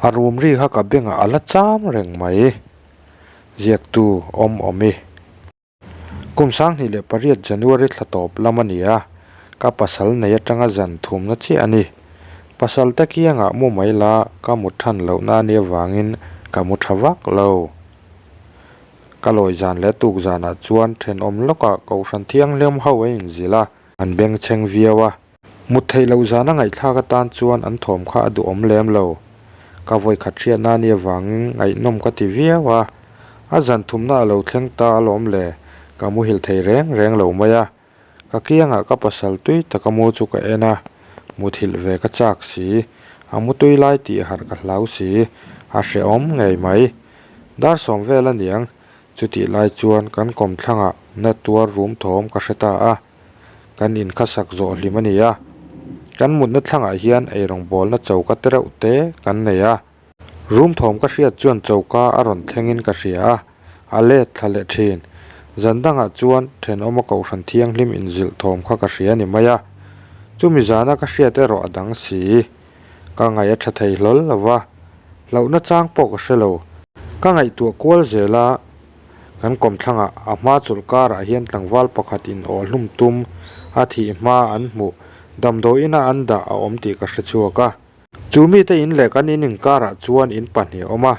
A rum ri kha ka bengah a la cham reng mai. Ziaktu awm awm i. Kum 2008 January thla tawp lam a ni a, ka pasal nei atanga zan thumna chiah a ni. Pasal te kiangah mu mai la ka mu than lohna a nih avangin ka mu tha vak lo. Ka lawi zan leh tuk zanah chuan thenawm lawkah Kohhran Thianghlim ho a inzilh a, an bengchheng viau a. Mut theih loh zana ngaihthlak atan chuan an thawm kha a duhawm lem lo. Ka vawikhat hriatna a nih avangin ngaihnawm ka ti viau a, a zan thumna a lo thleng ta alawm le, ka muhil thei reng reng lo mai a. Ka kiangah ka pasal tui taka mu chu ka en a, muthilh ve ka chak si, a mutui lai tih harh ka hlau si, a hrehawm ngei mai. Dar sawm vel a niang, chutih lai chuan kan kawmthlangah na tuar rum thawm ka hre ta a. Kan inkhasak zawh hlim a ni a, kan mutna thlangah hian eirawngbawlna choka te reuh te kan nei a. Room thawm ka hriat chuan choka a rawn thlengin ka hria a, a let thla leh thin. Zan dangah chuan thenawma kohhran thianghlim inzilh thawm kha ka hria a ni mai a, chumi zana ka hriat erawh a dang si. Ka ngaih a tha thei hlawl lo va, hlauhna chang pawh ka hre lo. Ka ngaihtuah kual zel a. Kan kawmthlangah a hma chawlh karah hian tlangval pakhat in aw hlum tum a thih hma an hmuh damdawi ina an dah a awm tih ka hre chhuak a. Chu mite in leh kan in inkarah chuan in pahnih a awm a,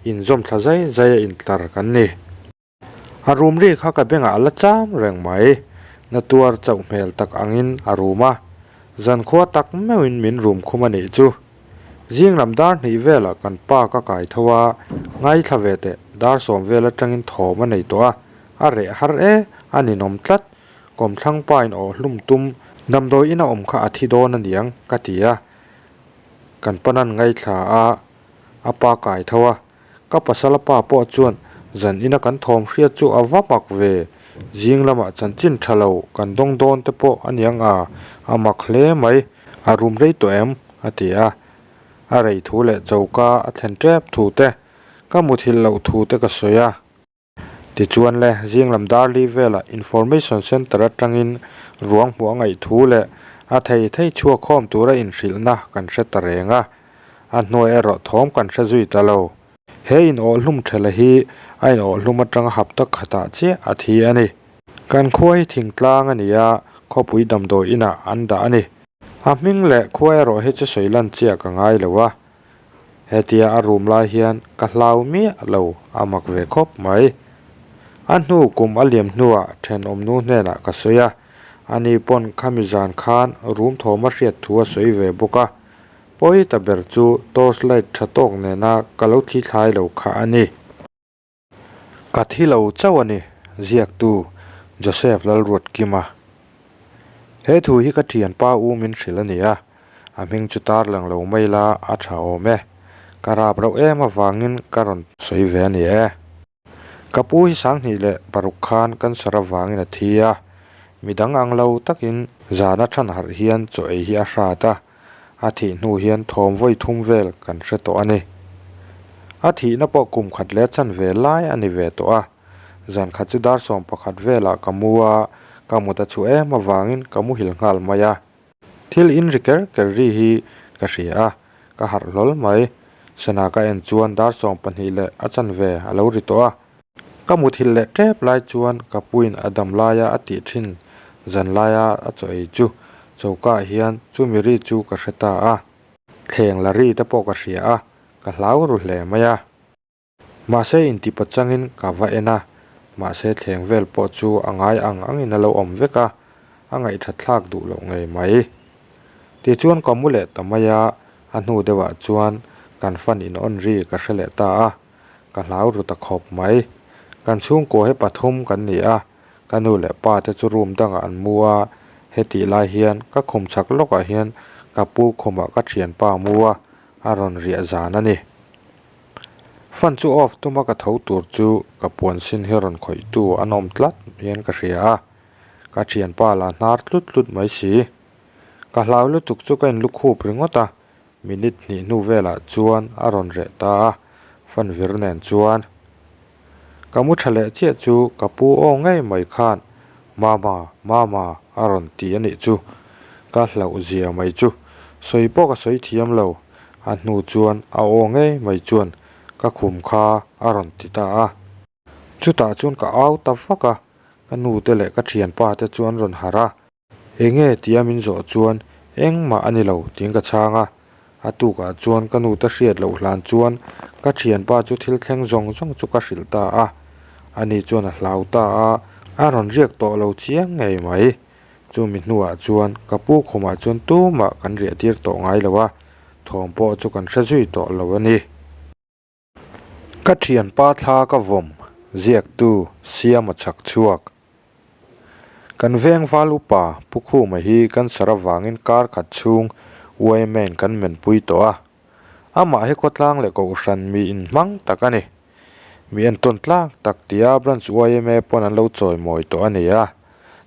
inzawm thla zai zai a intlar kan ni. A rum ri kha ka bengah a la cham reng mai. Na tuar chauh hmel tak angin a rum a, zankhua tak meuhin min rum khum a nih chu. Zing lam dar hnih velah kan pa ka kai tho a, ngaithla ve teh, dar sawm vel atangin thawm a nei tawh a, a reh har e, a ninawm tlat, kawmthlang pa in aw hlum tum, damdawi ina awm kha a thi dawn a niang, ka ti a, kan panan ngaithla a, a pa kai tho a, ka pasal a pa pawh chuan zan ina kan thawm hriat chu a va mak ve, zing lamah chanchin tha lo kan dawng dawn te pawh a niang a, a mak hle mai, a rum rei tawh em? a ti a. A rei thu leh choka a thlen tep thu te, ka muthilh loh thu te ka sawi a. Tichuan le, zing lam Darli velah Information Centre atangin ruang hmuh a ngaih thu leh a thei thei chhuak khawm tura inhrilhna kan hre ta reng a. A hnuai erawh thawm kan hre zui ta lo. He inawhhlum thela hi a inawhhlum atanga hapta khatah chiah a thi a ni. Kan khua hi thingtlang a ni a, khawpui damdawi inah an dah a ni. A hming leh khua erawh hi chu sawi lan chiah ka ngai lo a, hetia a room lai hian ka hlau miah lo a mak ve khawp mai. A hnu kum a liam hnuah thenawmnu hnenah ka sawi a, ani pawn khami zan khan room thawm a hriat thu a sawi ve bawk a, pawi ta ber chu torch light tha tawk nena ka lo thli thlai lo kha a ni. Ka thi lo chauh a ni, ziaktu Joseph Lalruatkima. He thu hi ka thianpa u min hrilh a ni a, a hming chu tar lang lo mai la a tha awm e. Ka rap rauh em avangin ka rawn sawi ve a ni e. Ka pu hi 2006 khan cancer avangin a thi a, midang ang lo takin zana than harh hian chaw ei hi a hrat a, A thih hnu hian thawm vawi thum vel kan hre tawh a ni. A thihna pawh kum khat leh chan ve lai a ni ve tawh a. Zan khat chu dar 11 velah ka mu a, ka mut a chhuah em avangin ka muhil nghal mai a. Thil in ri ker ker ri hi ka hria a, ka harh hlawl mai. Sana ka en chuan dar 12 leh a chanve a lo ri tawh a. Ka muthilh leh tep lai chuan ka puin a dam laia a tih thin zan laia a chaw ei chu choka ah hian chumi ri chu ka hre ta a. Thleng la ri te pawh ka hria a, ka hlau ru hle mai a. Mahse inti pachangin ka va en a, mahse thleng vel pawh chu a ngai ang angin a lo awm vek a, a ngaihthat thlak duh loh ngei mai. Tichuan ka mu leh ta mai a, a hnu deuhah chuan kan fan in on ri ka hre leh ta a. Ka hlau ru ta khawp mai. Kan chhungkua hi pathum kan ni a, ka nu leh pa te chu room dangah an mu a, hetih lai hian ka khum chhak lawkah hian ka pu khumah ka thianpa a mu a, a rawn riah zan a ni. Fan chu off tuma ka tho tur chu ka puan sin hi rawn khawihtu an awm tlat hian ka hria a, ka thianpa lah hnar tlut tlut mai si. Ka hlau lutuk chu ka inlukhup ringawt a, Minute hnih hnu velah chuan a rawn reh ta a, fan vir nen chuan ka mu tha leh chiah chu ka pu aw ngei mai khan Mama, Mama a rawn ti a nih chu. Ka hlauh zia mai chu sawi pawh ka sawi thiam lo. A hnu chuan a aw ngei mai chuan ka khum kha a rawn ti ta a. Chutah chuan ka au ta vak a, ka nu te leh ka thianpa te chu an rawn harh a. Enge tia min zawh chuan engmah a ni lo tiin ka chhang a. A tukah chuan ka nu te hriat loh hlan chuan ka thianpa chu thil thleng zawng zawng chu ka hrilh ta a. Ani chuan a hlau ta a, a rawn riak tawh lo chiang ngei mai. Chumi hnuah chuan ka pu khumah chuan tumah kan riah tir tawh ngai lo a, thawm pawh chu kan hre zui tawh lo a ni. Ka thianpa thla ka vawm ziaktu Siama chhak chhuak. Kan veng val upa Pu Khuma hi cancer avangin kar khat chhung YMA-in kan menpui tawh a. Amah hi khawtlang leh kohhran mi inhmang tak a ni. Mi entawn tlak tak tia Branch YMA pawn an lo chawimawi tawh a ni a.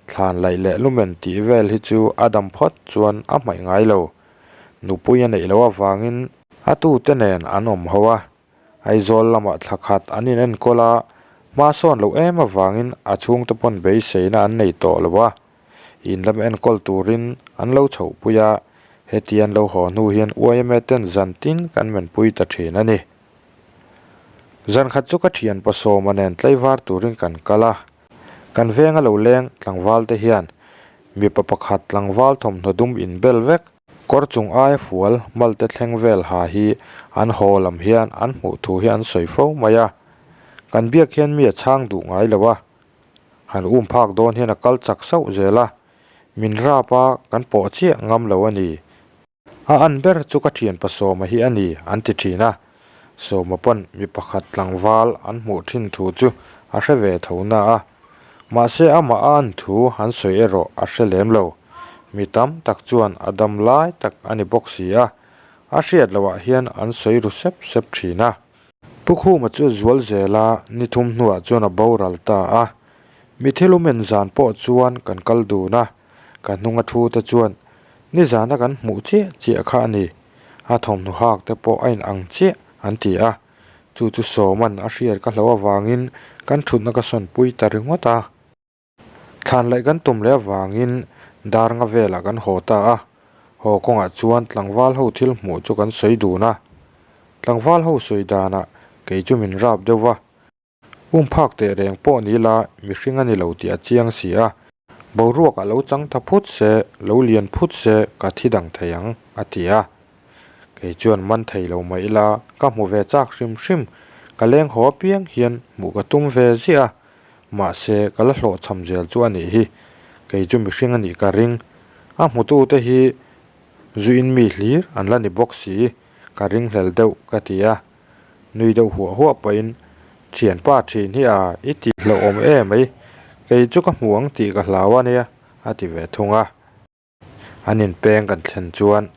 Thlan laih leh lumen tih vel hi chu a dam phawt chuan a hmaih ngai lo. Nupui a neih loh avangin A tute nen an awm ho a, Aizawl lamah thla khat an inenkawl a, hma sawn loh em avangin a chhungte pawn beiseina an nei tawh lo a, in lam enkawl turin an lo chhohpui a, heti an lo haw hnu hian YMA ten zan tin kan menpui ta thin a ni. Zan khat chu ka thian pasawma nen tlaivar turin kan kal a, kan venga lo leng tlangval te hian mipa pakhat tlangval thawmhnaw dum inbel vek, Kawr chung aia fual malte thleng vel ha hi an haw lam hian an hmuh thu hi an sawi fo mai a, kan biak hian mi a chhang duh ngai lo a, han um phak dawn hian a kal chak sauh zel a, min rap a kan pawh chiah ngam lo a ni. A an ber chu ka thianpa Sawma hi a ni an ti thin a, Sawma pawn mi pakhat tlangval an hmuh thin thu chu a hre ve tho na a, mahse amah a an thu an sawi erawh a hre lem lo. Mi tam tak chuan a dam lai tak a ni bawk si a, a hriat loh ah hian an sawi ru sep sep thin a. Pu Khuma chu a zual zel a, ni thum hnuah chuan a boral ta a. Mi thil um en zan pawh chuan kan kal dun a, ka hnung a thu te chuan nizana kan hmuh chiah chiah kha a ni. A thawmhnaw hak te pawh a in ang chiah an ti a, chu chu Sawman a hriat ka hlo avangin kan thutna ka sawnpui ta ringawt a. Thlan laih kan tum leh avangin dar nga velah kan haw ta a, haw kawngah chuan tlangval ho thil hmuh chu kan sawi dun a. Tlangval ho sawi danah kei chu min rap deuh va. Um phak teh reng pawh ni la mihring a ni lo tih a chiang si a, boruak a lo chang tha phut se, lo lian phut se ka thi dang thei ang, a ti a. Kei chuan man thei lo mah ila ka hmu ve chak hrim hrim, ka leng haw apiang hian hmuh ka tum ve ziah a, mahse ka la hlawhchham zel chu a nih hi, kei chu mihring a nih ka ring, a hmutute hi zu in mi hlir an la ni bawk si, ka ringhlel deuh ka ti a. Nui deuh huah huah pahin, Thianpa thin hi a, i tih hlauhawm em mai, kei chu ka hmu ang tih ka hlau a nia, a ti ve thung a. An inpeng kan thlen chuan,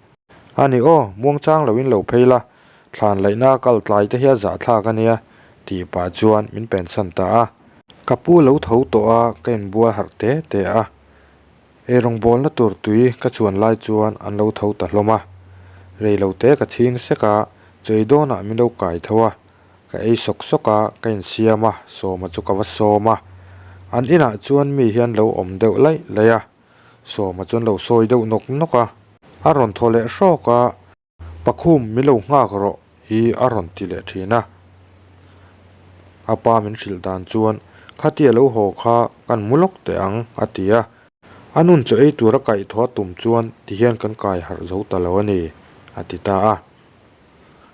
A ni aw, muangchang loin lo phei la, thlan laihna kal tlai te hi a zahthlak a nia, tih pah chuan min pensan ta a. Ka pu lo tho tawh a, ka inbual harh te te a. Eirawngbawlna tur tui ka chuan lai chuan an lo tho ta hlawm a, rei lo te ka chhing sek a, chei dawnah min lo kai tho a, ka ei sawk sawk a, ka insiam a, Sawma chu ka va sawm a, an inah chuan mi hian lo awm deuh laih laih a, Sawma chuan lo sawi deuh nawk nawk a, a rawn thaw leh hrawk a. Pakhum min lo nghak rawh hi a rawn ti leh thin a. A pa min hrilh dan chuan khatia lo haw kha kan mu lawk teh ang a ti a. A nun chaw ei tura kaihthawh a tum chuan tihian kan kai harh zo ta lo a ni a ti ta a.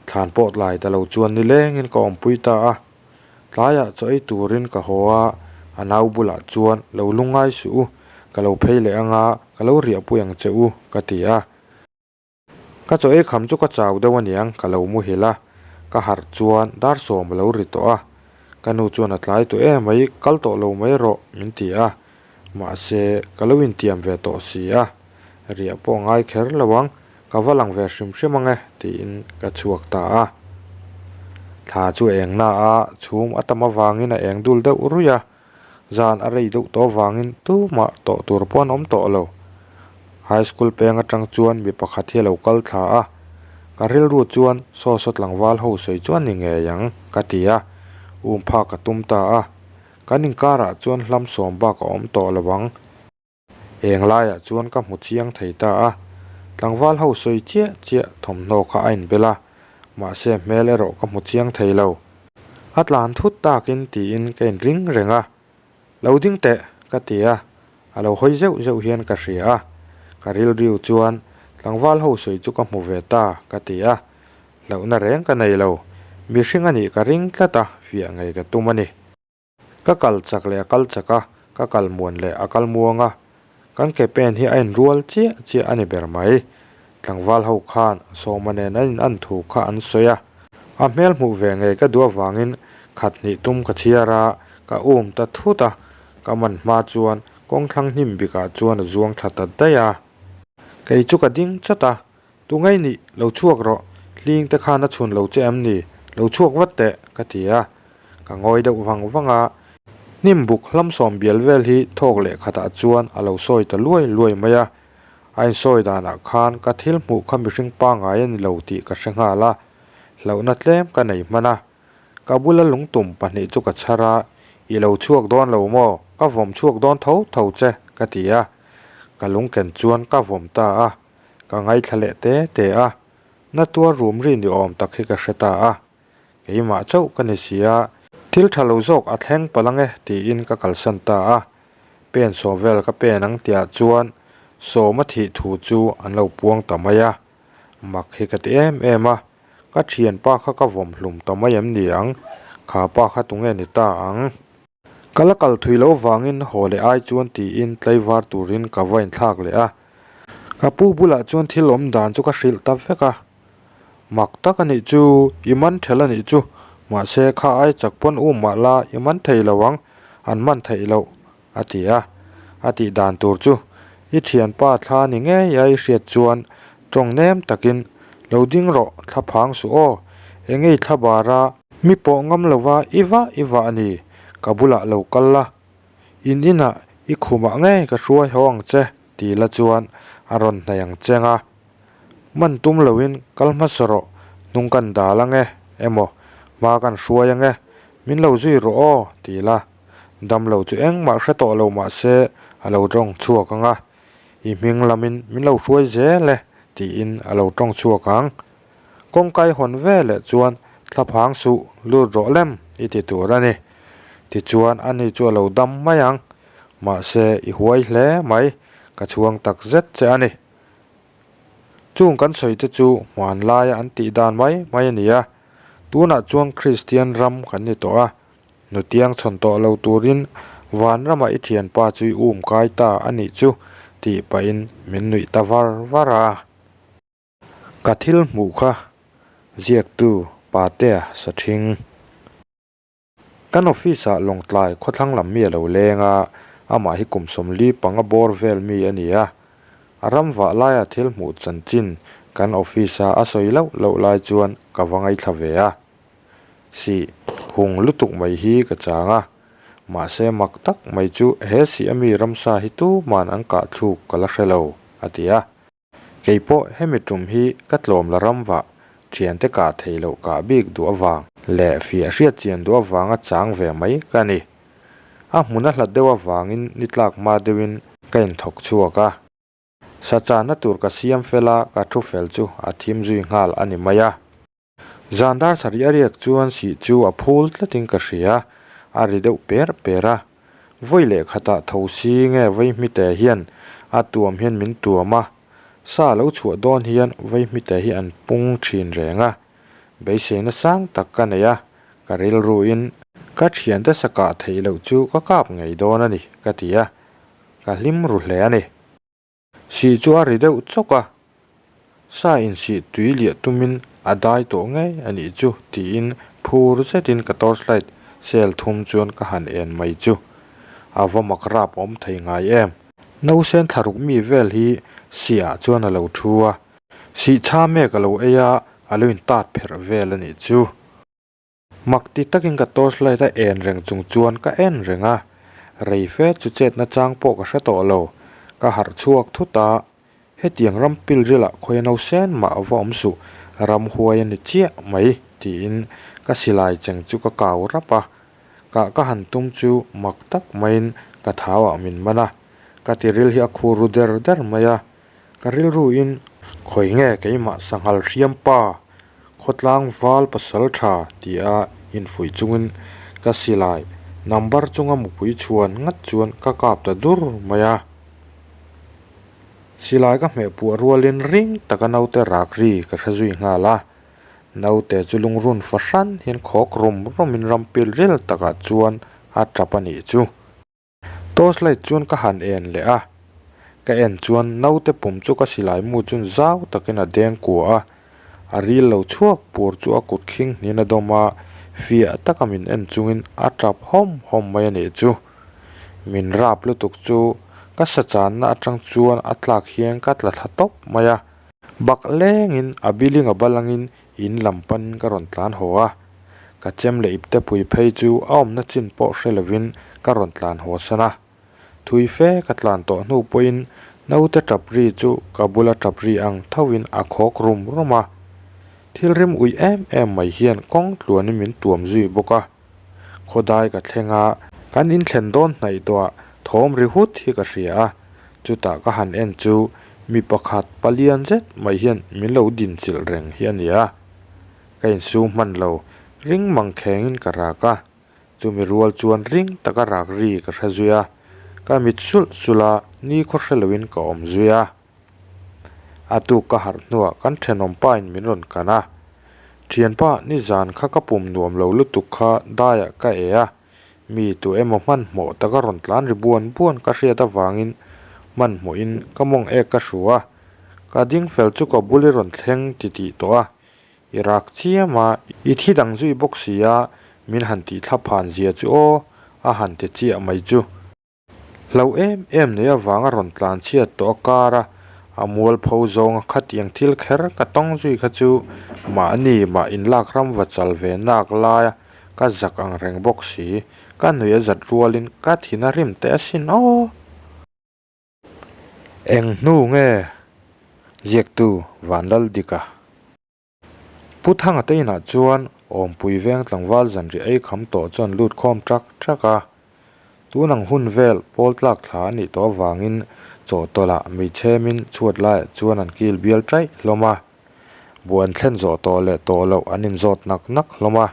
Thlan pawh tlai ta lo chuan nilengin ka awmpui ta a. Tlaiah chaw ei turin ka haw a, a nau bulah chuan lo lungngai suh u, ka lo phei leh anga ka lo riahpui ang che u ka ti a. Ka chaw ei kham chu ka chau deuh aniang ka lo muhil a, ka harh chuan dar sawm a lo ri tawh a, ka nu chuan a tlai tawh em mai kal tawh lo mai rawh min ti a, mahse ka lo intiam ve tawh si a, riah pawh a ngai kher lo ang, ka va lang ve hrim hrim ang e tiin ka chhuak ta a. Thla chu a eng na a, chhum a tam avangin a eng dul deuh ruih a, Zan a rei deuh tawh avangin tumah tawh tur pawh an awm tawh lo. High school peng atang chuan mi pakhat hi a lo kal thla a, ka rilru chuan saw saw tlangval ho sawi chuan ni ngei ang ka ti a, um phak ka tum ta a. Kan inkarah chuan hlam sawm bak a awm tawh lo ang. Eng laiah chuan ka hmu chiang thei ta a, tlangval ho sawi chiah chiah thawmhnaw kha a inbel a. Mahse hmel erawh ka hmu chiang thei lo. A tlan thut takin tiin ka inring reng a, Lo ding teh, ka ti a, a lo hawi zeuh zeuh hian ka hria a, ka rilriu chuan tlangval ho sawi chu ka hmu ve ta, ka ti a, hlauhna reng ka nei lo, mihring a nih ka ring tlat a, fiah ngei ka tum a ni. Ka kal chak leh a kal chak a, ka kal muan leh a kal muang a, kan ke pen hi a inrual chiah chiah a ni ber mai. Tlangval ho khan Sawma nen an in an thu kha an sawi a, a hmel hmuh ve ngei ka duh avangin khat hnih tum ka chhiar a, ka um ta thut a, ka man hma chuan kawngthlang hnim bikah chuan a zuang thla ta daih a. Kei chu ka ding chat a, Tu ngei nih, lo chhuak rawh, hling te khan a chhun lo che em ni, lo chhuak vat teh, ka ti a. Ka ngawi deuh vang vang a, hnim buk hlamsawm bial vel hi thawk leh khatah chuan a lo sawi ta luai luai mai a. A insawi danah khan ka thil hmuh kha mihring pangngai a ni lo tih ka hre nghal a, hlauhna tlem ka nei hman a. Ka bula lungtum pahnih chu ka chhar a, I lo chhuak dawn lo maw? Ka vawm chhuak dawn tho tho che, ka ti a. Ka lungken chuan ka vawm ta a, ka ngaithla leh te te a. Na tuar rum ri ni awm tak hi ka hre ta a. Keimah chauh ka ni si a, thil tha lo zawk a thleng palh ange tiin ka kalsan ta a. Pen sawm vel ka pen ang tihah chuan sawm a thih thu chu an lo puang ta mai a. Mak hi ka ti em em a, ka thianpa kha ka vawm hlum ta mai em ni ang? Kha pa kha tunge ni ta ang? Ka la kal thui lo vangin haw leh ai chuan tiin tlaivar turin ka va inthlak leh a. Ka pu bulah chuan thil awm dan chu ka hrilh ta vek a. Mak tak a nih chu, i man ṭhelh a nih chu. Mahse, kha ai chak pawn um mah la i man thei lo ang, an man theih loh, a ti a. A tih dan tur chu, i thianpa thla ni ngei a i hriat chuan tawng nem takin, Lo ding rawh, thla phang suh aw, eng nge i thla bar a? Mi pawh ngam lova i vah i vah a ni, ka bulah lo kal la, in inah i khumah ngei ka hruai haw ang che, ti la chuan a rawn hnaih ang cheng a. Man tum loin kal hmasa rawh, hnung kan dal ang e, emaw hma kan hruai ang e, min lo zui rawh aw, ti la. Dam lo chu engmah hre tawh lo mah se a lo tawng chhuak ang a, i hming lamin min lo hruai zel e, tiin a lo tawng chhuak ang. Kawngkai hawn veleh chuan thlaphang suh lut rawh lem i ti tur a ni. Tichuan ani chu a lo dam mai ang. Mahse i huai hle mai, ka chhuang tak zet che a ni. Chung kan sawi te chu hmanlaia an tih dan mai mai a ni a, tunah chuan Kristian ram kan ni tawh a, nutiang chhawn tawh lo turin vanramah i thianpa chu i um kai ta a nih chu tih pahin min nuih ta var var a. Ka thil hmuh kha ziaktu Patea Sathing. Kan office ah Lawngtlai khawthlang lam mi a lo leng a, amah hi kum 40 panga bawr vel mi a ni a. A ram vah laia thil hmuh chanchin kan office a a sawi loh loh lai chuan ka va ngaithla ve a. Sih hung lutuk mai hi ka chang a, mahse mak tak mai chu he sih ami ramsa hi tuman an kah thluk ka la hre lo, a ti a. Kei pawh hemi tum hi ka tlawm la ram vah, thiante kah thei loh kah bik duh avang leh fiah hriat chian duh avanga chang ve mai ka ni. A hmun a hlat deuh avangin ni tlak hma deuhin ka inthawk chhuak a. Sa channa tur ka siam fel a, ka thu fel chu a thim zui nghal a ni mai a. Zan dar sarih a riak chuan sih chu a phul tlatin ka hria, a ri deuh per per a. Vawi leh khatah tho si nge Vaihmite hian a tuam hian min tuam a, sa lo chhuah dawn hian Vaihmite hi an pung thin reng a. Beiseina sang tak ka nei a, ka rilruin ka thiante sa kah theih loh chu ka kap ngei dawn a ni ka ti a, ka hlim ru hle a ni. Sih chu a ri deuh chawk a, sa insih tui liah tumin a dai tawh ngei a nih chu tiin phur zetin ka torchlight cell thum chuan ka han en mai chu. A va mak rap awm thei ngai em. Nausen thlaruk mi vel hi sih ah chuan a lo thu a, sih chha mek a lo ei a, a lo intat pherh vel a nih chu. Mak ti takin ka torchlight a en reng chung chuan ka en reng a, rei fe chu chetna chang pawh ka hre tawh lo. Ka harh chhuak thut a, hetiang ram pilril ah khawi no sen mah va awm suh, ram huai a ni chiah mai tiin ka silai cheng chu ka kau rap a, kah ka han tum chu mak tak maiin ka thau ah min man a, ka tiril hi a khur ru der der mai a, ka rilruin khawi nge keimah sanghal hriam pa? Khawtlang val pasal tha tia infuih chungin ka silai number chunga mupui chhuan ngat chuan ka kap ta dur mai a. Silai ka hmeh puah rualin ring taka naute rak ri ka hre zui nghal a. Naute chu lungrun fahran hian khawk rum rumin rampil ril takah chuan a tap a nih chu. Torch light chuan ka han en leh a, ka en chuan naute pum chu ka silai mu chuan zau takin a deng kua a, a ril lo chhuak pur chu a kut khing hnin a dawm a, fiah taka min en chungin a tap hawm hawm mai a nih chu. Min rap lutuk chu ka sa channa atang chuan a tlak hian ka tla thla tawp mai a, bak lengin a biling a balangin In lam panin ka rawn tlan haw a, ka chem leh ipte pui phei chu a awmna chin pawh hre lovin ka rawn tlan haw san a. Thui fe ka tlan tawh hnu pawhin naute tap ri chu ka bula tap ri ang thoin a khawk rum rum a. Thil rim ui em em mai hian kawng tluanin min tuam zui bawk a. Khawdai ka thleng a, kan inthlen dawn hnaih tawhah thawm ri hut hi ka hria a, chutah ka han en chu mi pakhat palian zet mai hian min lo din chilh reng hi a ni a. Ka insum hman lo, ring mang khengin ka rak a, chumi rual chuan ring taka rak ri ka hre zui a, ka mit sulh sulh a, ni khaw hre loin ka awm zui a. A tuk ka harh hnuah kan thenawm pa in min rawn kan a, Thianpa nizan kha ka pum nuam lo lutuk kha daiah ka e a, mi tu emaw hmanhmawh taka rawn tlan ri buan buan ka hriat avangin hmanhmawhin ka mawng ek ka hru a, ka ding fel chu ka bul i rawn thleng ti tih tawh a, i rak chiam a, i thi dang zui bawk si a, min han tih thla phan zia chu aw a han ti chiah mai chu. Hlo em em nei avanga rawn tlan chhiat tawh a kar a, a mualpho zawnga khatiang thil kher ka tawng zui kha chu mahni mah inlak ram va chal ve nak laia ka zak ang reng bawk si, ka nuih a zat rualin ka thin a rim teh asin aw. Eng hnu nge ziaktu Vanlaldika? Pu Thanga te inah chuan Awmpui veng tlangval zanriah ei kham tawh chuan lut khawm ṭak ṭak a. Tun ang hun vel pawl tlak thla a nih tawh avangin chawhtawlh meichhemin chhuat laiah chuan an kil bial ṭaih hlawm a. Buh an thlen zawh tawh leh tawh loh an inzawt nak nak hlawm a.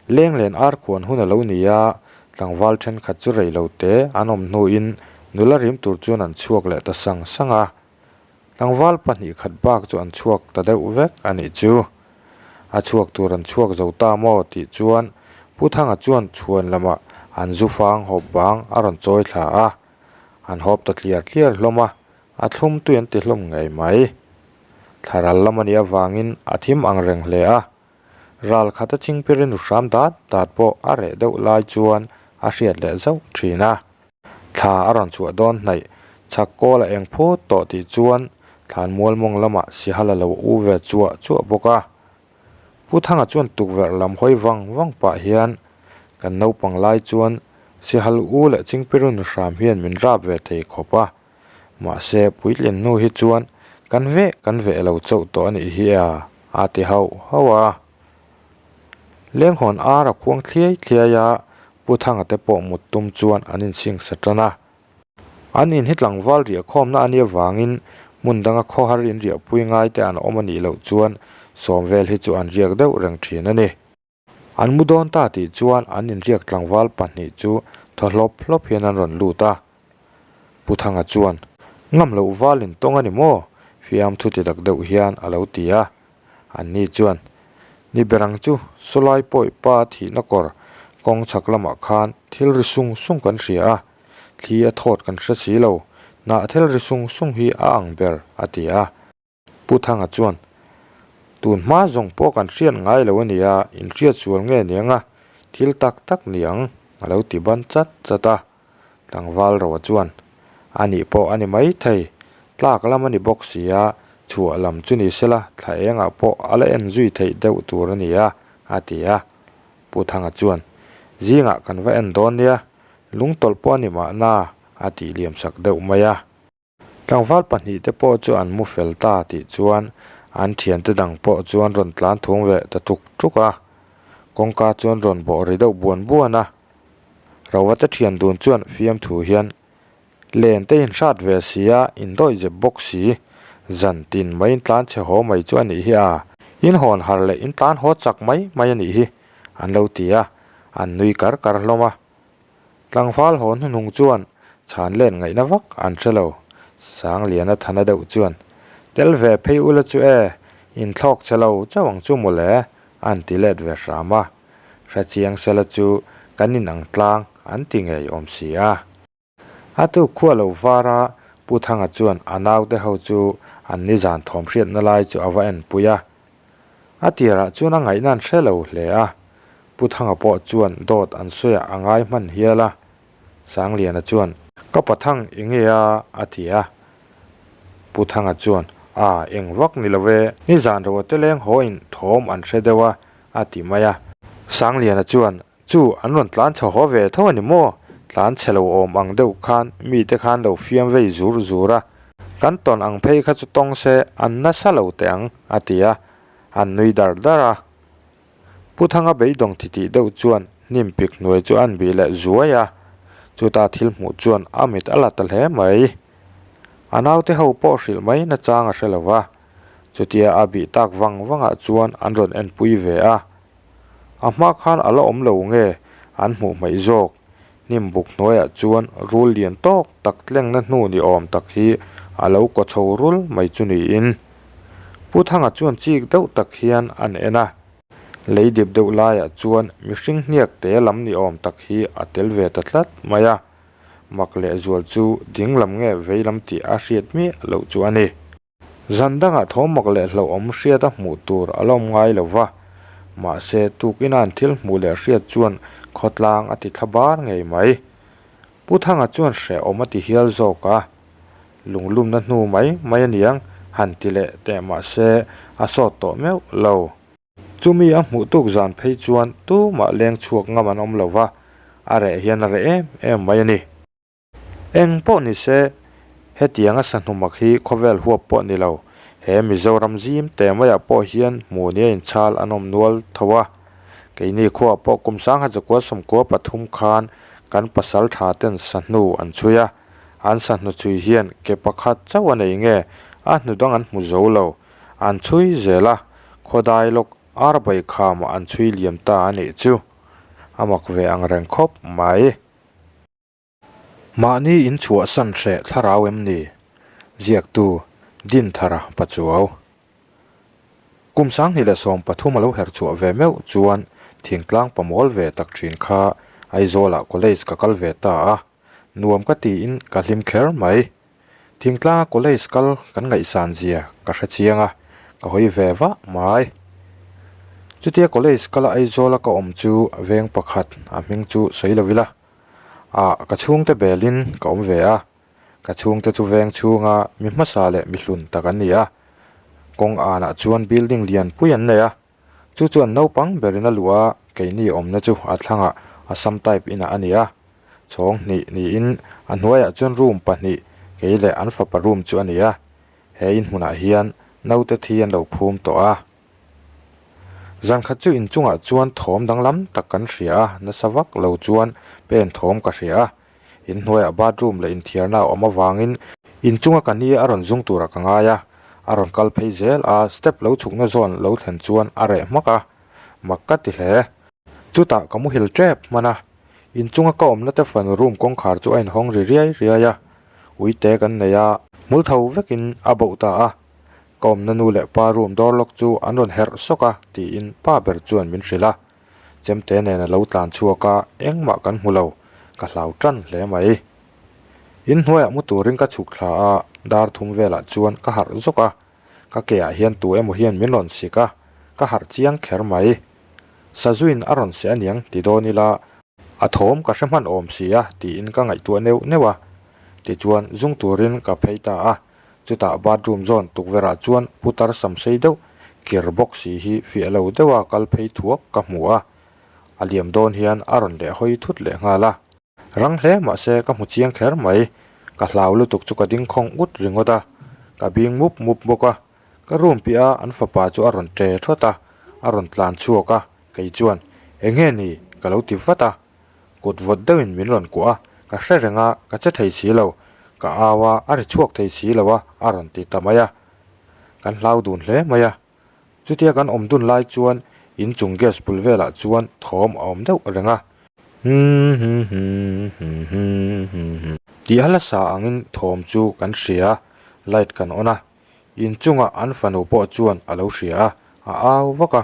Lenglen ar khuan hun a lo ni a, tlangval ṭhenkhat chu rei lo te an awm hnuin nula rim tur chuan an chhuak leh ta sang sang a. Tlangval pahnih khat bak chu an chhuak ta deuh vek a nih chu. A chhuak tur an chhuak zo ta maw tih chuan Pu Thanga chuan chhuan lamah an zu fang hawp bang a rawn chawi thla a. An hawp ta tliar tliar hlawm a, a thlum tui an ti hlawm ngei mai. Thlaral lam a nih avangin a thim ang reng hle a. Ral khat a chingpir in hram dat dat pawh a reh deuh lai chuan a hriat leh zauh thin a. Thla a rawn chhuah dawn hnaih, chhak kawl a eng phut tawh tih chuan thlan mual mawng lamah sihal a lo u ve chuah chuah bawk a. Pu Thanga chuan tukverh lam hawi vang vang pah hian kan naupang lai chuan sihal u leh chingpirun hram hian min rap ve thei khawp a. Mahse puitlin hnu hi chuan kan veh kan veh lo chauh tawh a nih hi a, a ti hauh hauh a. Lenghawn ar a khuang thliai thliai a, Pu Thanga te pawh mut tum chuan an insing sa tan a. An in hi tlangval riah khawmna a nih avangin hmun danga khawhar in riahpui ngai te an awm a nih loh chuan sawm vel hi chu an riak deuh reng thin a ni. An mu dawn ta tih chuan an inriak tlangval pahnih chu thaw hlawp hlawp hian an rawn lut a. Pu Thanga chuan, Ngam loh val in tawng a ni maw? Fiam thu ti dak deuh hian a lo ti a. Anni chuan, Ni ber ang chu, sawlai pawi pa thihna kawr kawng chhak lamah khan thil ri sung sung kan hria a, thli a thawt kan hre si lo, hnah thil ri sung sung hi a ang ber, a ti a. Pu Thanga chuan, Tun hma zawng pawh kan hriat ngai lo a nia, inhriat sual nge niang a, thil tak tak niang, a lo ti ban chat chat a. Tlangval Roa chuan, A nih pawh a ni mai thei, tlak lam a ni bawk si a, chhuah lam chu ni sela thla engah pawh a la en zui theih deuh tur a ni a, a ti a. Pu Thanga chuan, Zingah kan va en dawn nia, lungtawlh pawh a ni mahna, a tih liam sak deuh mai a. Tlangval pahnihte pawh chu an mu fel ta tih chuan an thiante dang pawh chuan rawn tlan thung ve ta tuk tuk a, kawngka chuan rawn bawh ri deuh buan buan a. Rovate thian dun chuan fiamthu hian Len te in hrat ve si a, in dawih zep bawk si, zan tin mai in tlan chhe haw mai chu a nih hi a. In hawn har leh in tlan haw chak mai mai a nih hi, an lo ti a, an nui kar kar hlawm a. Tlangval haw hnuhnung chuan chhan len ngaihna vak an hre lo. Sangliana thana deuh chuan, Tel ve phei ula chu e, in thlawk che lo chauh ang chu mawle, an ti let ve hram a. Hrechiang sela chu kan inang tlang an ti ngei awm si a. A tuk khua lo var a, Pu Thanga chuan a naute ho chu an nizan thawm hriatna lai chu a va enpui a. A tirah chuan a ngaihna an hre lo hle a, Pu Thanga pawh chuan dawt an sawiah a ngai hman hial a. Sangliana chuan, Ka pa Thang i nge a? a ti a. Pu Thanga chuan, A, eng vak ni lo ve, nizan ro te leng haw in thawm an hre deuh a, a ti mai a. Sangliana chuan, Chu an rawn tlan chho haw ve tho a ni maw? Tlan chhe lo awm ang deuh khan mite khan lo fiam vei zur zur a, kan tawn ang phei kha chu tawng se an nasa lo teh ang, a ti a, an nui dar dar a. Pu Thanga beidawng titih deuh chuan hnim pik hnuai chu an bih leh zuai a, chuta thil hmuh chuan a mit a la ta hle mai. A naute ho pawh hrilh mai nachang a hre lo va, chutia a bih tak vang vangah chuan an rawn enpui ve a. A hma khan a la awm lo nge an hmuh hmaih zawk? Hnim buk hnuaiah chuan rul lian tawk tak tlengna hnu ni awm tak hi a lo kaw chho rul mai chu niin. Pu Thanga chuan chik deuh tak hian an en a. Lei dip deuh laiah chuan mihring hniak te lam ni awm tak hi a tel ve ta tlat mai a. Mak lehzual chu ding lam nge vei lam tih a hriat miah loh chu a ni. Zan dangah thawmmak leh hlauhawm hriat a hmuh tur a la awm ngai lo va, mahse tukin a an thil hmuh leh hriat chuan khawtlang a ti thla bar ngei mai. Pu Thanga chuan hrehawm a ti hial zawk a, lunglumna hnu mai mai a niang han ti leh teh mahse a sawt tawh meuh lo. Chumi a hmuh tuk zan phei chuan tumah leng chhuak ngam an awm lo va, a reh hian a reh em em mai a ni. Eng pawh ni se, hetianga sahnumak hi khawvel huap pawh ni lo, he Mizoram zim te maiah pawh hian hmu nia inchhal an awm nual tho a. Keini khuaah pawh kum sangha zakua sawmkua pathum khan kan pasal tha ten sahnu an chhui a, an sahnu chhui hian ke pakhat chauh a nei nge a hnu dang an hmu zo lo, an chhui zel a, khawdai lawk arbai khamah an chhui liam ta a nih chu. A mak ve ang reng khawp mai. Mahni in chhuahsan hreh thlarau em ni? Ziaktu, Dinthara Pachuau. Kum 2013 a lo her chhuah ve meuh chuan thingtlang pamawl ve tak thin kha Aizawlah college ka kal ve ta a, nuam ka tiin ka hlim kher mai. Thingtlanga college kal kan ngaihsan zia ka hre chiang a, ka hawi ve vah mai. Chutia college kala Aizawla ka awm chu veng pakhat a hming chu sawi lo ila. Ah ka chhungte belin ka awm ve a, ka chhungte chu veng chhunga mi hmasa leh mi hlun tak an ni a, kawng anah chuan building lian pui an nei a, chu chuan naupang berin a luh a, keini awmna chu a thlangah Assam type inah a ni a, chhawng hnih niin a hnuaiah chuan room pahnih kei leh an fapa room chu a ni a, he inhmunah hian naute thi an lo phum tawh a. Zan khat chu inchungah chuan thawm danglam tak kan hria a, nasa vak lo chuan pen thawm ka hria a. Inhnuaiah bathroom leh inthiarna a awm avangin inchunga ka ni a rawn zung turah ka ngai a, a rawn kal phei zel a, step lo chhukna zawn lo thlen chuan a reh hmak a, mak ka ti hle. Chutah ka muhil tep hman a, inchunga ka awmna te fanu room kawngkhar chu a inhawng ri riai riai a, uite kan nei a, hmul tho vekin a bauh ta a. Ka awmna nu leh pa room door lock chu an rawn herh sawk a tiin pa ber chuan min hrilh a. Chemte nen a lo tlan chhuak a, engmah kan hmu lo, ka hlau tan hle mai. In hnuaiah mu turin ka chhuk thla a, dar thum velah chuan ka harh zawk a, ka ke ah hian tu emaw hian min rawn sik a, ka harh chiang kher mai. Sazuin a rawn seh aniang ti dawn ila, a thawm ka hre hman awm si a tiin ka ngaihtuah neuh neuh a, tichuan zung turin ka phei ta a. Chutah bathroom zawn tukverhah chuan putar sam sei deuh kir bawk si hi fiah lo deuha kal phei thuak ka hmu a, a liam dawn hian a rawn leh hawi thut leh nghal a. Rang hle mahse ka hmu chiang kher mai, ka hlau lutuk chu ka ding khawng ut ringawt a, ka bing mup mup bawk a, ka room piah a an fapa chu a rawn ṭe thawt a, a rawn tlan chhuak a, kei chuan, Enge ni? ka lo ti vat a. Kut vawt deuhin min rawn kuah a, ka hre reng a, ka che thei si lo. Ka au a, a ri chhuak thei si lo a, a rawn ti ta mai a. Kan hlau dun hle mai a. Chutia kan awm dun lai chuan in chung gas bul velah chuan thawm a awm deuh reng a. Tih hala sa angin thawm chu kan hria a, light kan on a. In chungah an fanu pawh chuan a lo hria a, a au vak a.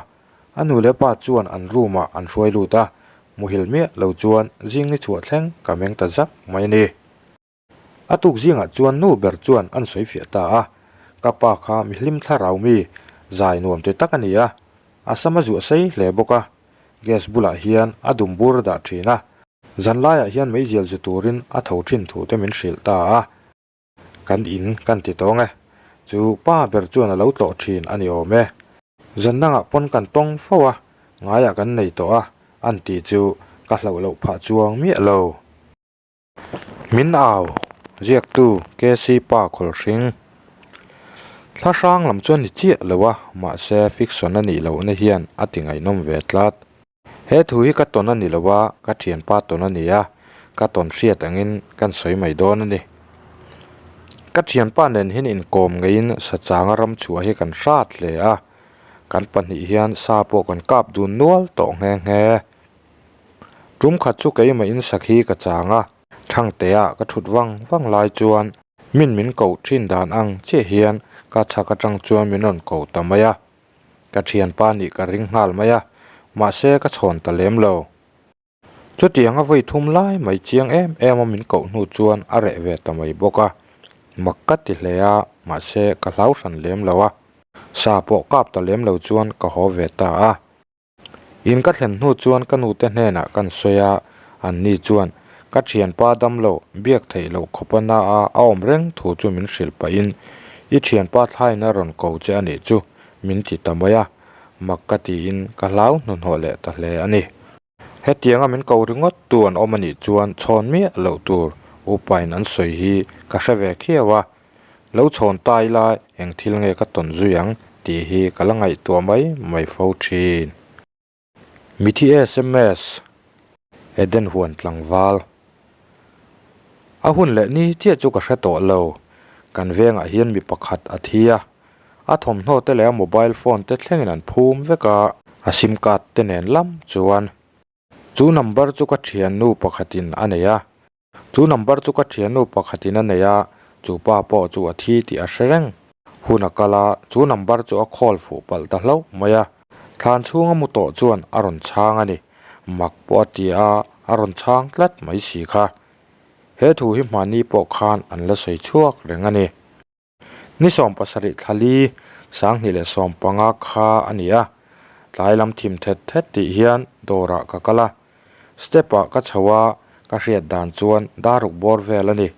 A nu leh pa chuan an room ah an hruai lut a, muhil miah lo chuan zing ni chhuah thleng ka meng ta zak mai a ni. A tuk zingah chuan nu ber chuan an sawi fiah ta a, ka pa kha mi hlim thlarau mi zai nuam ti tak a ni a, a sam a zuah sei hle bawk a, gas bulah hian a dum bur a dah thin a, zanlaiah hian meizial zu turin a tho thin thu te min hrilh ta a. Kan in kan ti tawng e. Chu pa ber chuan a lo tlawh thin a ni awm e. Zan dangah pawn kan tawng fo a, ngaiah kan nei tawh a, an ti chu ka hlauh loh phah chuang miah lo. Min au, ziaktu KC Pa Khawlhring. Thla hrang lam chuan ni chiah lo a, mahse fiction a nih lohna hian a ti ngaihnawm ve tlat. He thu hi ka tawn a ni lo a, ka thianpa tawn a ni a, ka tawn hriat angin kan sawi mai dawn a ni. Ka thianpa nen hian inkawm ngeiin sachanga ram chhuah hi kan hrat hle a, kan pahnih hian sa pawh kan kap dun nual tawh nghe nghe. Tum khat chu keimah in sakhi ka chang a, Thangtea ka thut vang vang lai chuan min min koh thin dan ang chiah hian ka chhak atang chuan min rawn ko ta mai a. Ka thianpa nih ka ring nghal mai a, mahse ka chhawn ta lem lo. Chutiang a vawi thum lai mai chiang em em a min koh hnu chuan a reh ve ta mai bawk a, mak ka ti hle a, mahse ka hlau hran lem lo a. Sa pawh kap ta lem lo chuan ka haw ve ta a. In ka thlen hnu chuan ka nute hnenah kan sawi a, anni chuan ka thianpa damlo biak theih loh khawp a na a a awm reng thu chu min hrilh pahin i thianpa thlain a rawn ko che a nih chu min ti ta mai a, mak ka tiin ka hlau hnuhnawh leh ta hle a ni. Hetianga min ko ringawt tu an awm a nih chuan chhawn miah loh tur upain an sawi hi ka hre ve khiau a, Lo chhawn ta ila eng thil nge ka tawn zui ang tih hi ka la ngaihtuah mai mai fo thin. Mithi sms, Eden huan tlangval. A hun leh ni chiah chu ka hre tawh lo. Kan vengah hian mi pakhat a thi a, a thawmhnaw te leh a mobile phone te thlengin an phum vek a, a sim card te nen lam chuan chu number chu ka thiannu pakhatin a nei a. Chu number chu ka thiannu pakhatin a nei a, chu pa pawh chu a thi tih a hre reng. Hun a kal a, chu number chu a call fuh palh ta hlauh mai a. Thlan chhunga mu tawh chuan a rawn chhang a ni. Mak pawh a ti a, a rawn chhang tlat mai si kha. He thu hi hmani pawh khan an la sawi chhuak reng a ni. Ni 70 thlali 2015 kha a ni a, tlai lam thim thet thet tih hian dawrah ka kal a, step ah ka chho a, ka hriat dan chuan daruk bawr vel a ni.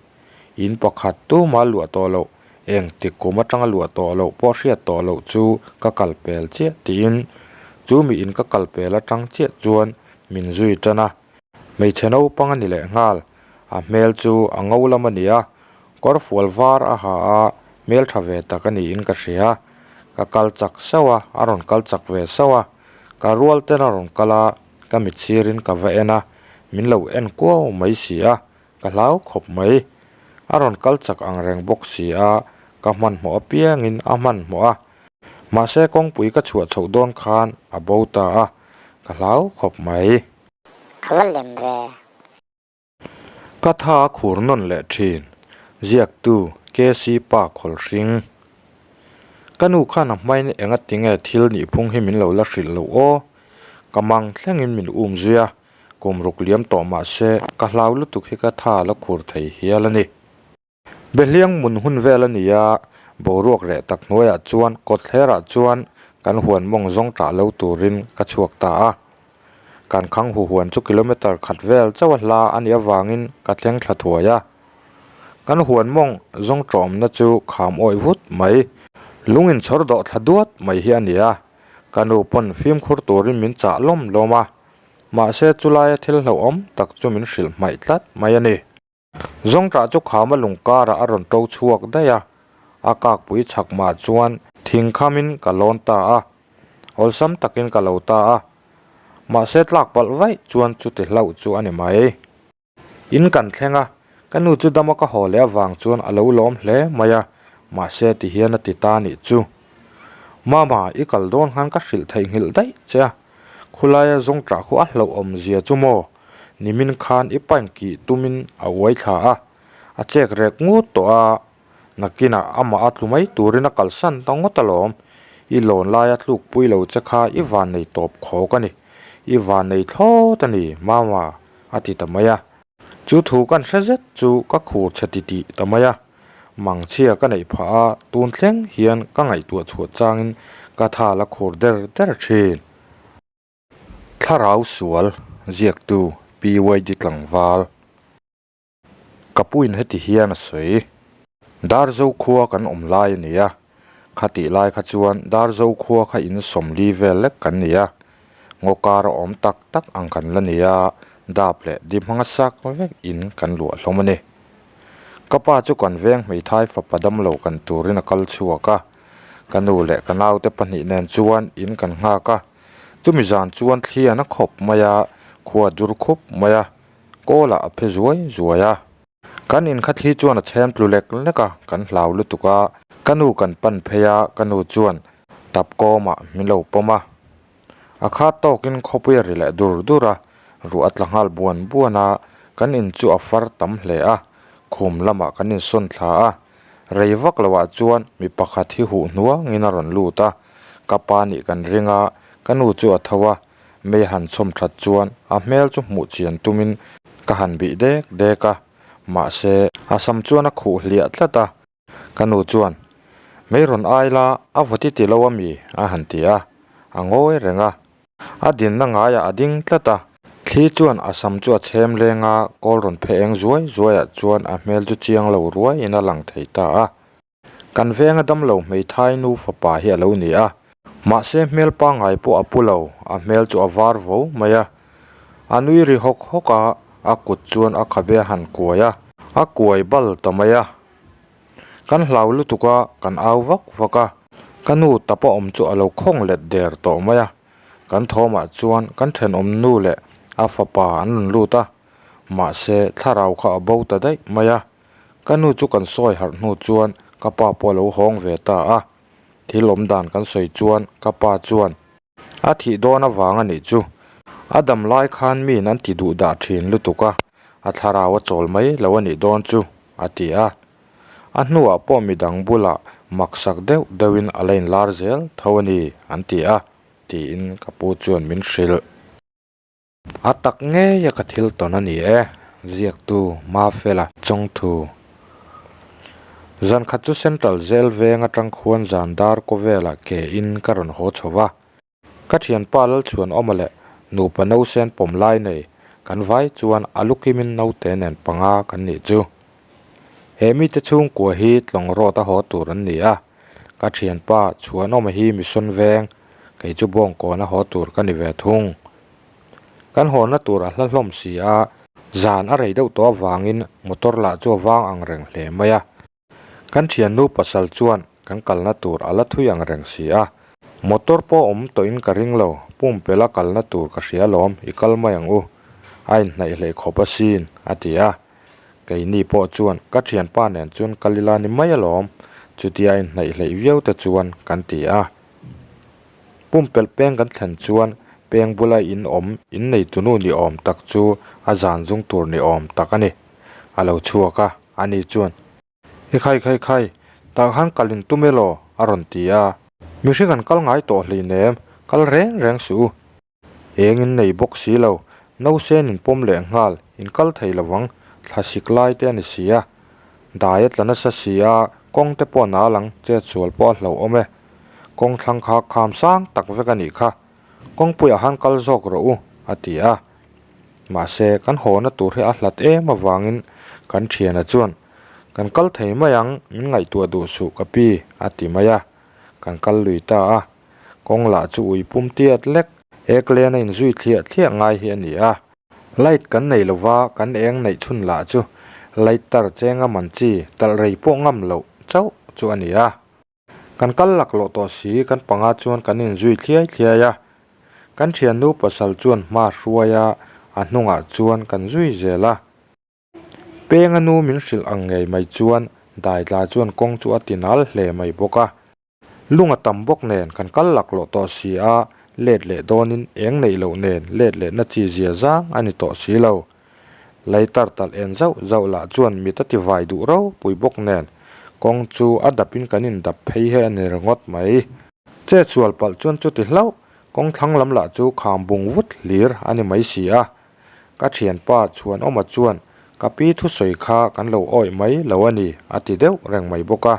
In pakhat tuma luah tawh loh, eng tik kum atanga luah tawh loh pawh hriat tawh loh chu ka kal pel chiah tiin chu mi in ka kal pel atang chiah chuan min zui tan a. Hmeichhe naupang a ni leh nghal, a hmel chu a ngo lam a ni a, kawr fual var a ha a, hmel tha ve tak a niin ka hria. Ka kal chak sauh a, a rawn kal chak ve sauh a, ka rual ten a rawn kal a, ka mit sirin ka va en a, min lo en kuau mai si a, ka hlau khawp mai. A rawn kal chak ang reng bawk si a, ka hmanhmawh apiangin a hmanhmawh a, mahse kawngpui ka chhuah chhoh dawn khan a bo ta a, ka hlau khawp mai. A va lem ve. Ka tha a khur nawn leh thin, ziaktu KC Pa Khawlhring. Ka nu khan a hmain enga tinge thil nihphung hi min lo la hrilh loh aw. Ka mang thlengin min um zui a, kum ruk liam tawh mah se ka hlau lutuk hi ka tha a la khur thei hial a ni. Behliang mun hun vel a ni a, boruak reh tak hnuaiah chuan kawtthlerah chuan kan huan mawng zawng tah lo turin ka chhuak ta a. Kan khang hu huan chu kilometre khat vel chauh a hla a nih avangin ka thleng thla thuai a. Kan huan mawng zawng tawmna chu kham awih vut mai, lung inchhawr dawh thla duat mai hi a ni a. Ka nu pawn fimkhur turin min chah lawm lawm a, mahse chulaia thil hlauhawm tak chu min hrilh hmaih tlat mai a ni. Zawngṭah chu khama lung karah a rawn ṭo chhuak daih a, a kakpui chhak mah chuan thing khamin ka lawn ta a, awlsam takin ka lo ta a, mahse tlak palh vaih chuan chuti hlauh chu a ni mai. In kan thleng a, ka nu chu dama ka haw leh avang chuan a lo lawm hle mai a, mahse tihian a ti ta nih chu. Mama, i kal dawn khan ka hrilh theihnghilh daih che a, khulaia zawng ṭah khu a hlauhawm zia chu maw? Nimin khan i pain kih tumin a uai thla a, a chek rek ngut tawh a, nakinah amah a tlu mai turin a kalsan ta ngawt alawm. I lawn laia tlukpui lo che kha i vannei tawp khawk a ni, i vannei thlawt a ni, Mama, a ti ta mai a. Chu thu kan hre zet chu ka khur chhe titih ta mai a, mangchhia ka neih phah a, tun thleng hian ka ngaihtuah chhuah changin ka thal a khur der der thin. Thlarau sual ziaktu PYD tlangval ka puin heti hian a sawi. Darzo khua kan awm lai a ni a, khatih lai kha chuan Darzo khua kha in 40 vel lek kan ni a, Ngaw kar a awm tak tak ang kan la ni a, dap leh di hmanga sak vek in kan luah hlawm a ni. Ka pa chu kan veng hmeithai fapa damlo kan turin a kal chhuak a, ka nu leh ka naute pahnih nen chuan in kan nghak a, chumi zan chuan thli a na khawp mai a, khua dur khup mai a, kawlah a phe zuai zuai a. Kan in kha thli chuan a chhem tlu lek lek a, kan hlau lutuk a, ka nu kan pan phei a, ka nu chuan tap kawmah min lo pawm a. A khat tawkin khawpui a ri leh dur dur a, ruah a tla nghal buan buan a, kan in chu a far tam hle a, khum lamah kan insawn thla a. Rei vak loah chuan mi pakhat hi huh hnuangin a rawn lut a, ka pa nih kan ring a, ka nu chu a tho a, Mei han chhawm that chuan a hmel chu hmuh chian tumin ka han bih dek dek a, mahse a sam chuan a khuh hliah tlat a. Ka nu chuan, Mei rawn ai la, a vaw ti ti lo a mi? a han ti a, a ngawi reng a. A dinna ngaiah a ding tlat a. Thli chuan a sam chu a chhem leng a, kawl rawn phe eng zuai zuaiah chuan a hmel chu chiang lo ruaiin a lang thei ta a. Kan venga damlo hmeithai nu fapa hi a lo ni a, mahse hmel pangngai pawh a pu lo, a hmel chu a var vo mai a. A nui ri hawk hawk a, a kut chuan a khabe a han kuai a, a kuai bal ta mai a. Kan hlau lutuk a, kan au vak vak a, ka nu tapa awm chu a lo khawng let der tawh mai a. Kan thawmah chuan kan thenawm nu leh a fapa an rawn lut a, mahse thlarau kha a bo ta daih mai a. Ka nu chu kan sawi harh hnu chuan ka pa pawh a lo hawng ve ta a, thil awm dan kan sawi chuan ka pa chuan a thih dawn avang a nih chu. A dam lai khan miin an ti duh dah thin lutuk a, a thlarau a chawl mai lo a nih dawn chu, a ti a. A hnuah pawh midang bulah maksak deuh deuhin a la inlar zel tho a ni, an ti a, tiin ka pu chuan min hrilh. A tak ngei a ka thil tawn a ni e, ziaktu Mafela Chawngthu. Zan khat chu Central Jail veng atang khuan zan dar kawvelah ke in ka rawn haw chho va. Ka thianpa Lalchhuanawma leh nupa nausen pawm lai nei kan vai chuan a lukimin naute nen panga kan nih chu. He mite chhungkua hi tlawng rawt a haw tur an ni a, ka thianpa Chhuanawma hi Mission veng kei chu Bawngkawn a haw tur ka ni ve thung. Kan hawnna tur a hla hlawm si a, zan a rei deuh tawh avangin motor lah chu a vang ang reng hle mai a. Kan thiannu pasal chuan kan kalna tur a la thui ang reng si a, motor pawh awm tawhin ka ring lo, pumpelh a kalna tur ka hria alawm, i kal mai ang u, a inhnaih hleih khawp asin, a ti a. Keini pawh chuan ka thianpa nen chuan kal ila ni mai alawm, chutia a inhnaih hleih viau te chuan kan ti a. Pumpelh peng kan thlen chuan peng bula in awm in nei tunu ni awm tak chu a zan zung tur ni awm tak a ni. A lo chhuak a, ani chuan, I khai khai khai, tah khan kal in tum elaw? a rawn ti a. Mihring an kal ngai tawh hleinem, kal reng reng suh u. Eng in nei bawk si lo, nausen in pawm leh nghal, in kal thei lo vang, thla sik lai te a ni si a. Dai a tla nasa si a, kawng te pawh a lang, chet sual pawh a hlauhawm e. Kawng thlang kha kham sang tak vek a nih kha, kawngpuiah han kal zawk rawh u, a ti a. Mahse, kan hawna tur hi a hlat em avangin kan thiana chuan, Kan kal thei mai ang, min ngaihtuah duh suh ka pi, a ti mai a. Kan kal lui ta a. Kawng lah chu ui pum tiat lek, ek len a inzui thliah thliah ngai hi a ni a. Light kan nei lova, kan eng neih chhun lah chu lighter chenga man chi talh rei pawh ngam loh chauh chu a ni a. Kan kal laklawh tawh si, kan panga chuan kan inzui thliai thliai a. Kan thiannu pasal chuan hma hruai a, a hnungah chuan kan zui zel a. Penga nu min hrilh ang ngei mai chuan Daitla chuan kawng chu a ti nal hle mai bawk a. Lung a tam bawk nen kan kal laklawh tawh si a, let leh dawnin eng neih loh nen let lehna chi zia zang a ni tawh si lo. Leitar talh en zauh zauh lah chuan mit a ti vai duh ropui bawk nen kawng chu a dapin kan indap phei hi a ni ringawt mai. Chetsual palh chuan chuti hlauh kawng thlang lam lah chu kham bung vut hlir a ni mai si a. Ka thianpa Chhuanawma chuan ka pi thusawi kha kan lo awih mai lo a ni a ti deuh reng mai bawk a.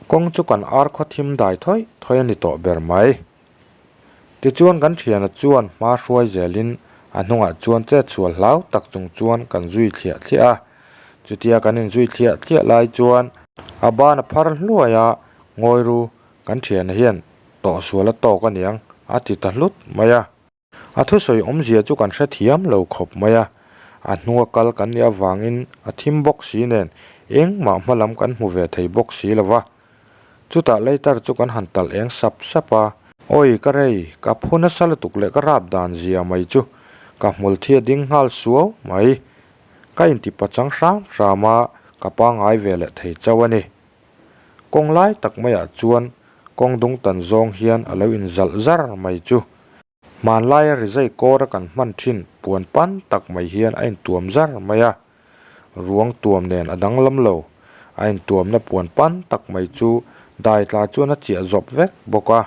Kawng chu kan ar khaw thim dai thawi thawi a ni tawh ber mai. Tichuan kan thiana chuan hma hruai zelin a hnungah chuan chetsual hlau tak chung chuan kan zui thliah thliah a. Chutia kan inzui thliah thliah lai chuan a ban a phar hluai a, ngawi ru kan thiana hian tawhsual a tawk aniang a ti ta hlut mai a. A thusawi awmzia chu kan hrethiam lo khawp mai a, a hnunga kal kan nih avangin a thim bawk si nen engmah hma lam kan hmu ve thei bawk si lo va. Chutah leitar chu kan han talh eng sap sap a, Awi ka rei, ka phu nasa lutuk leh ka rap dan zia mai chu ka hmul thi a ding nghal suau mai. Ka inti pachang hram hram a, ka pangngai ve leh thei chauh a ni. Kawng lai tak maiah chuan kawng dung tan zawng hian a lo inzalh zar mai chu. Hmanlaia rizai kawra kan hman thin puan pan tak mai hian a intuam zar mai a, ruang tuam nen a danglam lo. A intuamna puan pan tak mai chu dai tla chuan a chiah zawp vek bawk a.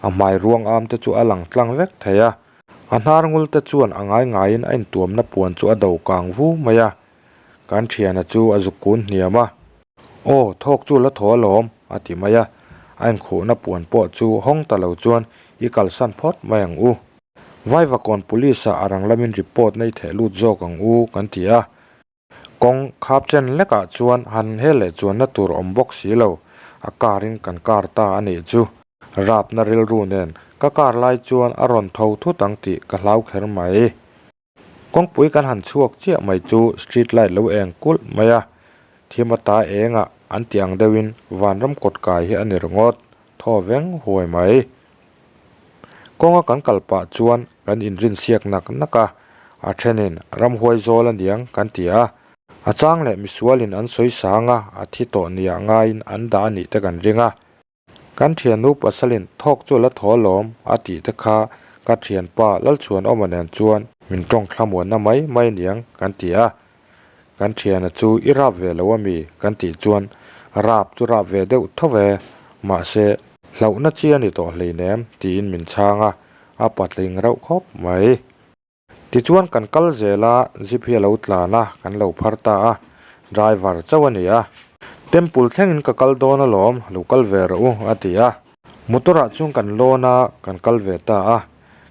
A hmai ruang am te chu a lang tlang vek thei a, a hnar ngul te chuan a ngai ngaiin a intuamna puan chu a do kang vu mai a. Kan thiana chu a zuk kun hniam a. Aw, thawk chu la thaw alawm, a ti mai a. A inkhuhna puan pawh chu hawng ta lo chuan i kalsan phawt mai ang u. Vaivakawn Police ah a rang lamin report na i theh lut zawk ang u, kan ti a. Kawng khap chen lekah chuan han hel leh chuanna tur awm bawk si lo, a car in kan car ta a nih chu. Rapna rilru nen ka car lai chuan a rawn tho thut ang tih ka hlau kher mai. Kawngpui kan han chhuak chiah mai chu street light lo eng kulh mai a, thim ata engah an ti ang deuhin vanram kawt kai hi a ni ringawt, thaw veng huai mai. Kawnga kan kal pah chuan kan inrinsiak nak nak a, a thenin ramhuai zawl a niang kan ti a, a chang leh misualin an sawi sang a, a thi tawh nia ngaiin an dah a nih te kan ring a. Kan thiannu pasalin thawk chu la thaw alawm a tih te kha ka thianpa Lalchhuanawma nen chuan min tawng thlamuanna mai mai aniang kan ti a. Kan thiana chu i rap ve lo ami kan tih chuan rap chu rap ve deuh tho ve, mahse hlauhna chi a ni tawh hleinem tiin min chhang a, a patling reuh khawp mai. Tichuan kan kal zel a, jeep hi a lo tlan a, kan lo phar ta a, driver chauh a ni a. Temple thlengin ka kal dawn alawm, lo kal ve rawh u a ti a. Motor ah chuan kan lawn a, kan kal ve ta a.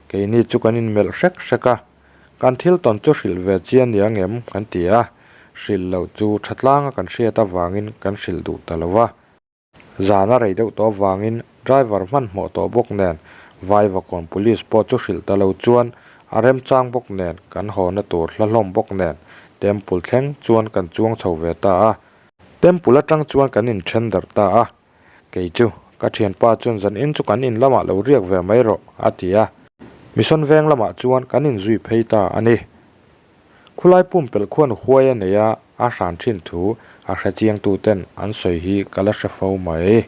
Keini chu kan inmelh hrek hrek a, kan thil tawn chu hrilh ve chi a ni ang em kan ti a, hrilh loh chu tha tlanga kan hriat avangin kan hrilh duh ta lo va. Zan a rei deuh tawh avangin driver hmanhmawh tawh bawk nen Vaivakawn Police pawh chu hrilh ta lo chuan a remchang bawk nen kan hawna tur hla hlawm bawk nen Temple thleng chuan kan chuang chho ve ta a. Temple atang chuan kan inthen darh ta a, kei chu ka thianpa chuan zan in chu kan in lamah lo riak ve mai rawh a ti a, Mission veng lamah chuan kan inzui phei ta a ni. Khulai pumpelh khuan huai a nei a, a hran thin thu a hre chiangtu ten an sawi hi ka la hre fo mai.